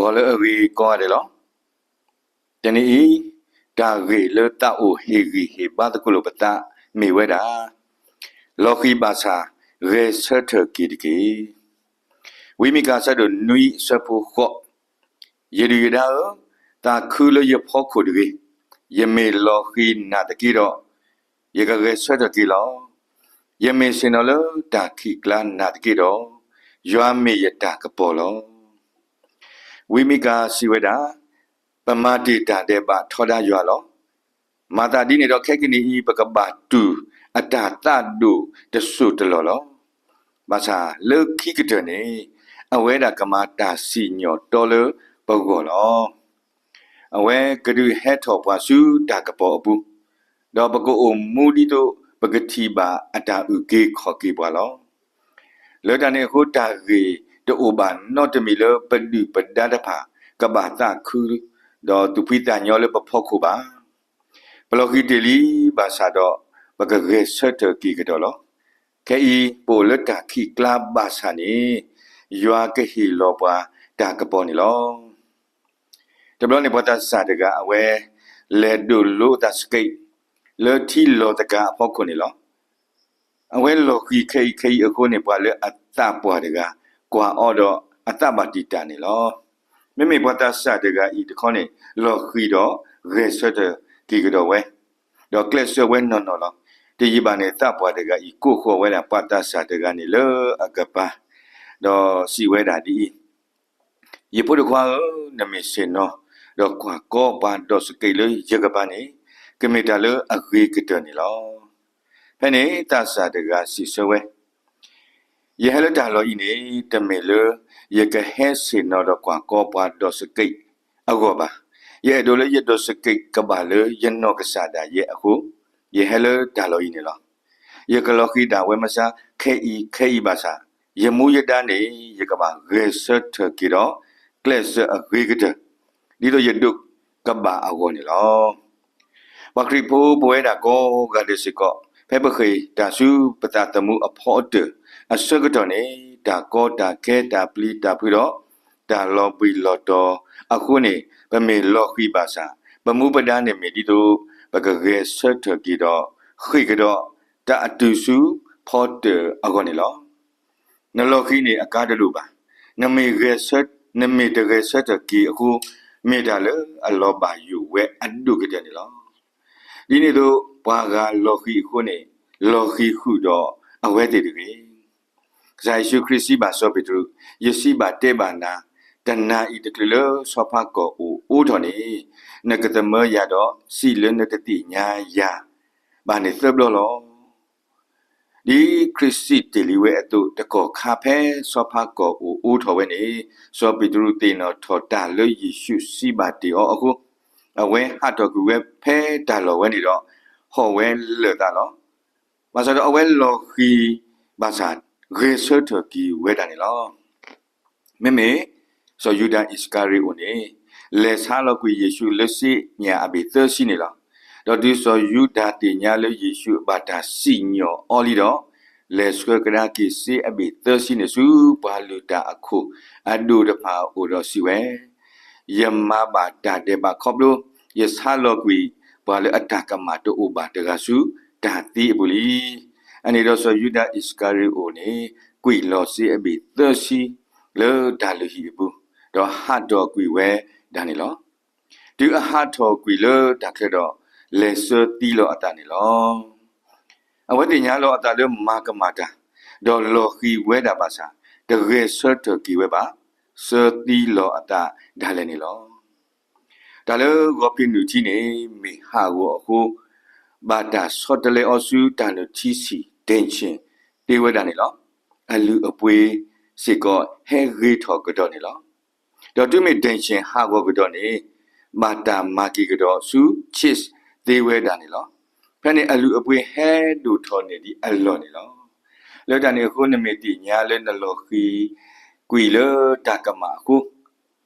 ဂီၤလၢအဂ့ၤကိးဂၤဒဲးလီၤ. တနံၤအံၤ, တၢ်ဂ့ၢ်လၢသးအိၣ်ဟ့ၣ်ဂံၢ်ဟ့ၣ်ဘါသကိးလိာ်ပသးမ့ၢ်ဝဲဒၣ်, လီၤဃံၤဘၣ်ဆၣ် ဂဲၤဆၢထၢၣ်က့ၤတက့ၢ်. ဝံမံကၤ အဆၢဒိၣ်နွံ အဆၢဖိဃိး, ယဒုၣ်ယဒါဧၢ, သးခုလၢယဖီခိၣ်တဂ့ၤ. ယမ့ၢ်လီၤဃံၤနာ်သက့ဒီး, ယကဂဲၤဆၢထၢၣ်က့ၤလီၤ. ယမ့ၢ်ဆ့ၣ်နီၤလၢတၢ်ခံးကျါနာ်သက့ဒီး, ယွၤမ့ၢ်ယတၢ်ကပီၤလီၤ. ဝံမံကၤစံးဝဲဒၣ်, ပမၤတ့ၢ်တၢ်ဒဲးဘးထီဒါယွၤလီၤ. မၤသးဒ်န့ၣ်ဒီး ခဲကနံၣ်အံၤ ပကဘၣ်တူၢ်အတၢ်သးဒိၣ်တစိၢ်တလီၢ်လီၤ. ဘၣ်ဆၣ်လၢခံကတၢၢ်န့ၣ်, အဝဲဒၣ်ကမၤတၢ်စံၣ်ညီၣ်တီလၢပဂီၢ်လီၤ. အဝဲကဒုးဟဲထီၣ်ပှၤဆူတၢ်ကပီၤအပူၤ, ဒီးပကအိၣ်မူဒ်သိးပကထံၣ်ဘၣ်အတၢ်အုၣ်က့ၤခီၣ်က့ၤပှၤလီၤ. လၢတၢ်န့ၣ်အဃိ တၢ်ဂ့ၢ်တအိၣ်ဘၣ်နီတမံၤလၢပဒုၣ်ပဒါတဖၣ် ကဘၣ်သးခု, ဒီးသူၣ်ဖှံသးညီလၢပဖီခိၣ်ဘၣ်. ပလီၤဃံၤတ့ၢ်လံဘၣ်ဆၣ်ဒီး ပကဂဲၤဆၢထၢၣ်က့ၤကဒီးလီၤ. ခဲအံၤ ပအိၣ်လၢတၢ်ခံးကျါဘၣ်ဆၣ်န့ၣ်, ယွၤကဟ့ၣ်လီၤပှၤတၢ်ကပီၤန့ၣ်လီၤ. တဘျီန့ၣ် ပှၤသးစၢ်တဂၤအဝဲ လဲၤဒိးလိသးစကံး လၢထံလီၤသကၤအဖီခိၣ်န့ၣ်လီၤ. အဝဲလီၤဃံၤခဲအံၤခဲအံၤအဃိန့ၣ် ပှၤလၢအသးပှၢ်တဂၤ ကွၢ်အီၤဒီးအသးဘၣ်တံာ်တာ်န့ၣ်လီၤ. မ့မ့ၢ်ပှၤသးစၢ်တဂၤအံၤတခီန့ၣ် လီၤဃံၤဒီးဂဲၤဆၢထၢၣ်က့ၤကဒီးဝဲ, ဒီးကျဲးစၢးဝဲနီၢ်နီၢ်လီၤ. တယံာ်ဘၣ်န့ၣ် သးပှၢ်တဂၤအံၤ ကိးဃီၤဝဲဒၣ်ပှၤသးစၢ်တဂၤန့ၣ်လၢအကပၤ, ဒီးစံးဝဲဒၣ်ဒ်အံၤ, ယဖိတခွါဧၢ, နမ့ၢ်ဆ့ၣ်နီၤ ဒီးကွၢ်ကီပှၤဒိးစကံးလၢယကပၤန့ၣ်, ကမ့ၢ်တၢ်လၢအဂ့ၤကတၢၢ်န့ၣ်လီၤ. ဖဲန့ၣ်သးစၢ်တဂၤစံးဆၢဝဲ, ယဟဲလၢတၢ်လီၢ်အံၤန့ၣ် တမ့ၢ်လၢယကဟဲဆ့ၣ်နီၤဒီးကွၢ်ကီပှၤဒိးစကံးအဂီၢ်ဘၣ်. ယအဲၣ်ဒိးလၢယဒိးစကံးကဘၣ်လၢယနီၢ်ကစၢ်ဒၣ်ယဲအဃိ, ယဟဲလၢတၢ်လီၢ်အံၤန့ၣ်လီၤ. ယကလီၤဃံၤဒၣ်ဝဲမဆါ ခဲအံၤခဲအံၤဘၣ်ဆၣ်, ယမူယဒါန့ၣ် ယကဘၣ်ဂဲၤဆၢထၢၣ်က့ၤဒီး ကျဲးစၢးအဂ့ၤကတၢၢ် ဒ်သိးယဒိးကဘၣ်အဂီၢ်န့ၣ်လီၤ. ပှၤခရံာ်ဖိပဝဲဒၣ်ကိးဂၤဒဲးစ့ၢ်ကီး ဖဲပဃ့ၢ်တၢ်ဆူပသးသမူအဖီအတၢၢ်အဆၢကတီၢ်န့ၣ်, တၢ်ကီတၢ်ခဲတၢ်ပျံၤတၢ်ဖုးဒီး တၢ်လီၤဘှံးလီၤတီၤအဃိန့ၣ်, ပမ့ၢ်လီၤဃံၤဘၣ်ဆၣ်, ပမူပဒါန့ၣ်မ့ၢ်ဒ်သိး ပကဂဲၤဆၢထၢၣ်က့ၤဒီး ဃ့ၢ်ကဒီးတၢ်အတုၤဆူဖီတၢၢ်အဂီၢ်န့ၣ်လီၤ. နလီၤဃံၤန့ၣ်အကါတဒိၣ်ဘၣ်. နမ့ၢ်ဂဲၤဆၢ, နမ့ၢ်တဂဲၤဆၢထၢၣ်က့ၤအဃိ, မ့ၢ်တၢ်လၢအလီၤဘၣ်ယိၣ်ဝဲအဒိၣ်ကတၢၢ်န့ၣ်လီၤ. ဒ်န့ၣ်အသိး ပှၤဂၤလီၤဃံၤအဃိန့ၣ်, လီၤဃံၤဃုာ်ဒီးအဝဲသ့ၣ်တဂ့ၤ. ကစၢ်ယ့ၣ်ၡူးခရံာ်စံးဘၣ်စီၤပ့းတရူး, ယစံးဘၣ်တဲဘၣ်နၤ, တနၤအံၤတချုးလၢဆီဖါကီၢ်အိၣ်အိးထီၣ်န့ၣ်, နကသမၢယၤဒီးစံးလၢနတသ့ၣ်ညါယၤဘၣ်န့ၣ်သၢဘျီလီၤ. ဒ်ခရံာ်စံးတ့ၢ်လံဝဲအသိး, တကီၢ်ခါဖဲဆီဖါကီၢ်အိၣ်အိးထီၣ်ဝဲန့ၣ်, စီၤပ့းတရူးသ့ၣ်နီၣ်ထီၣ်တၢ်လၢယ့ၣ်ၡူးစံးဘၣ်တ့ၢ်အီၤအဃိ, အဝဲဟးထီၣ်ကွံာ်ဝဲဖဲတၢ်လီၢ်ဝဲန့ၣ်ဒီး ဟီၣ်ဝဲလၢာ်သးလီၤ. ဘၣ်ဆၣ်ဒီးအဝဲလီၤဃံၤဘၣ်ဆၣ်, ဂဲၤဆၢထၢၣ်က့ၤဝဲဒၣ်န့ၣ်လီၤ. မ့မ့ၢ် စီၤယူဒၤအံၣ်စကၤရံၤအိၣ်န့ၣ်, လဲၤဆါလီၤကွံာ်ယ့ၣ်ၡူးလၢစ့ညၣ်အဘ့ၣ်သၢဆံန့ၣ်လီၤ. ဒီးတုၤစီၤယူဒၤသ့ၣ်ညါလၢယ့ၣ်ၡူးဘၣ်တၢ်စံၣ်ညီၣ်အီၤလံဒီး, လဲၤဆှၢကဒါက့ၤစ့အဘ့ၣ်သၢဆံန့ၣ်ဆူပှၤလုၢ်တၢ်အခိၣ်အဒိၣ်တဖၣ်အအိၣ်ဒီးစံးဝဲ, ယမၤဘၣ်တၢ်ဒဲးဘးခီဖျိ ယဆါလီၤကွံာ်ပှၤလၢအတၢ်ကမၣ်တအိၣ်ဘၣ်တဂၤဆူတၢ်သံအပူၤလံ. အန့ၣ်ဒီးစီၤယူဒၤအံၣ်စကၤရံၤအိၣ်န့ၣ် ကွံာ်လီၤစ့အဘ့ၣ်သၢဆံလၢတၢ်လုၢ်ဟံၣ်အပူၤ, ဒီးဟးထီၣ်ကွံာ်ဝဲဒၣ်န့ၣ်လီၤ. တုၤအဟးထီၣ်ကွံာ်လၢတၢ်ချၢဒီး, လဲၤဆှၢသံလီၤအသးန့ၣ်လီၤ. အဝဲသ့ၣ်ညါလီၤအသးလၢမၤကမၣ်တၢ်, ဒီးလီၤဃံၤဝဲဒၣ်ဘၣ်ဆၣ်, တဂဲၤဆၢထၢၣ်က့ၤဝဲဘၣ်, ဆှၢသံလီၤအသးဒၣ်လဲာ်န့ၣ်လီၤ. တၢ်လၢဂီၤဖံးနုာ်ထံန့ၣ် မ့ၢ်ဟးဂီၤအဃိ, ဘၣ်တၢ်ဆီတလဲအီၤဆူတၢ်နုာ်ထံဆံၣ် ဒ့ၣ်ဆ့ၣ်သ့ဝဲဒၣ်န့ၣ်လီၤ. အလုၢ်အပှ့ၤစ့ၢ်ကီးဟဲဂ့ၤထီၣ်ကဒီးန့ၣ်လီၤ. ဒီးတုၤမ့ၢ်ဒ့ၣ်ဆ့ၣ်ဟးဂီၤကဒီးန့ၣ်, ဘၣ်တၢ်မၤက့ၤကဒီးဆူ ဆံးသ့ဝဲဒၣ်န့ၣ်လီၤ. ဖဲန့ၣ်အလုၢ်အပှ့ၤဟဲဒိၣ်ထီၣ်န့ၢ်ဒံးအလီၢ်န့ၣ်လီၤ. လၢတၢ်န့ၣ်အဃိ နမ့ၢ်သ့ၣ်ညါလၢနလီၤဃံၤကွံာ်လၢတၢ်ကမၣ်အဃိ,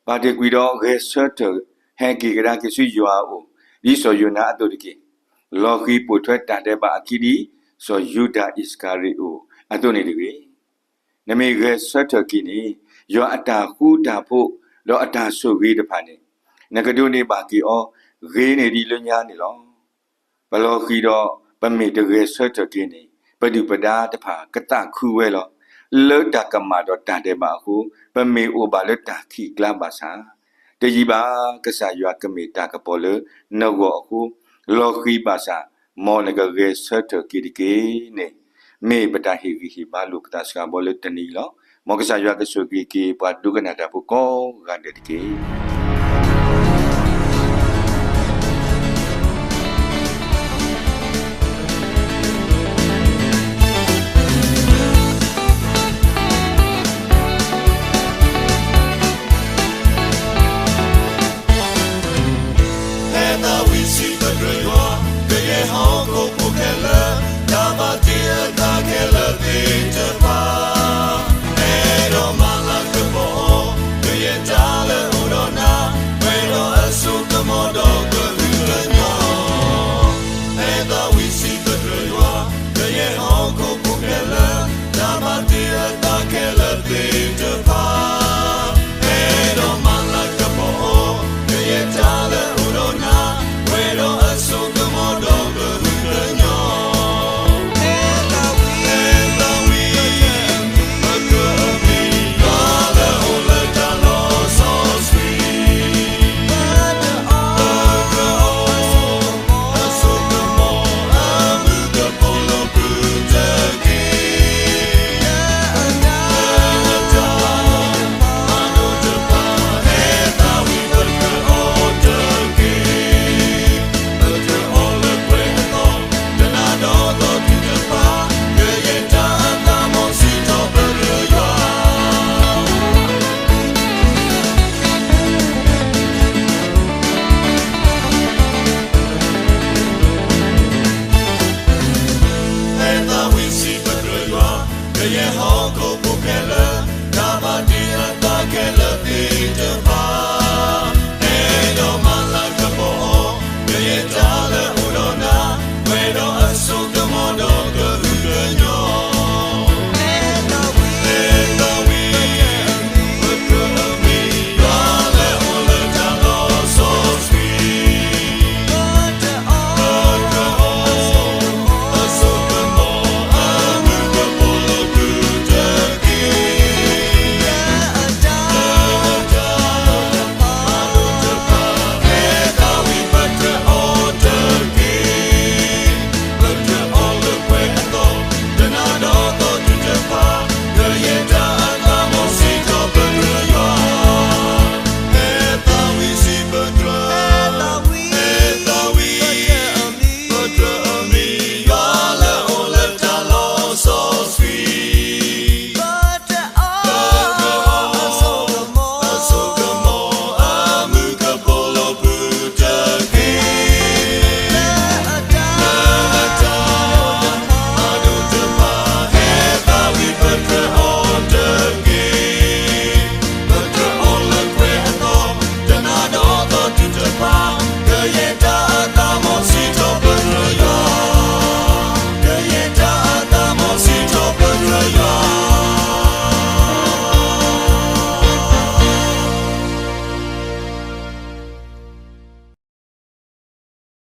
ဘၣ်တ့ၢ်ကွံာ်ဒီးဂဲၤဆၢထၢၣ်ဟဲက့ၤကဒါက့ၤဆူယွၤအအိၣ်, ဒ်စီၤယိၤနါအသိးတက့ၢ်. လီၤဃံၤပိာ်ထွဲတၢ်ဒဲးဘးအခံဒ် စီၤယူဒၤအံၣ်စကၤရံၤအိၣ်အသိးန့ၣ်တဂ့ၤ. နမ့ၢ်ဂဲၤဆၢထၢၣ်က့ၤန့ၣ်, ယွၤအတၢ်ဃူတၢ်ဖိး ဒီးအတၢ်ဆိၣ်ဂ့ၤတဖၣ်န့ၣ် နကဒိးန့ၢ်ဘၣ်က့ၤအီၤ ဂ့ၤန့ၢ်ဒံးလၢညါန့ၣ်လီၤ. ပလီၤဃံၤဒီး ပမ့ၢ်တဂဲၤဆၢထၢၣ်က့ၤန့ၣ် ပဒုၣ်ပဒါတဖၣ်ကသးခုဝဲလီၤ. လၢတၢ်ကမၣ်ဒီးတၢ်ဒဲးဘးအဃိ ပမ့ၢ်အိၣ်ဘၣ်လၢတၢ်ခံးကျါဘၣ်ဆၣ်, တယံာ်ဘၣ် ကစၢ်ယွၤကမ့ၢ်တၢ်ကပီၤလၢနဂီၢ်အဃိ, လီၤဃံၤဘၣ်ဆၣ် မ်နကဂဲၤဆၢထၢၣ်က့ၤတက့ၢ်န့ၣ် မ့ၢ်ပတၢ်ဟ့ၣ်ဂံၢ်ဟ့ၣ်ဘါလိာ်ပသးစှၤဘီလၢတနံၤအံၤလီၤ. မ်ကစၢ်ယွၤကဆိၣ်ဂ့ၤက့ၤ ပှၤဒိကနၣ်တၢ်ဖိကိးဂၤဒဲးတက့ၢ်.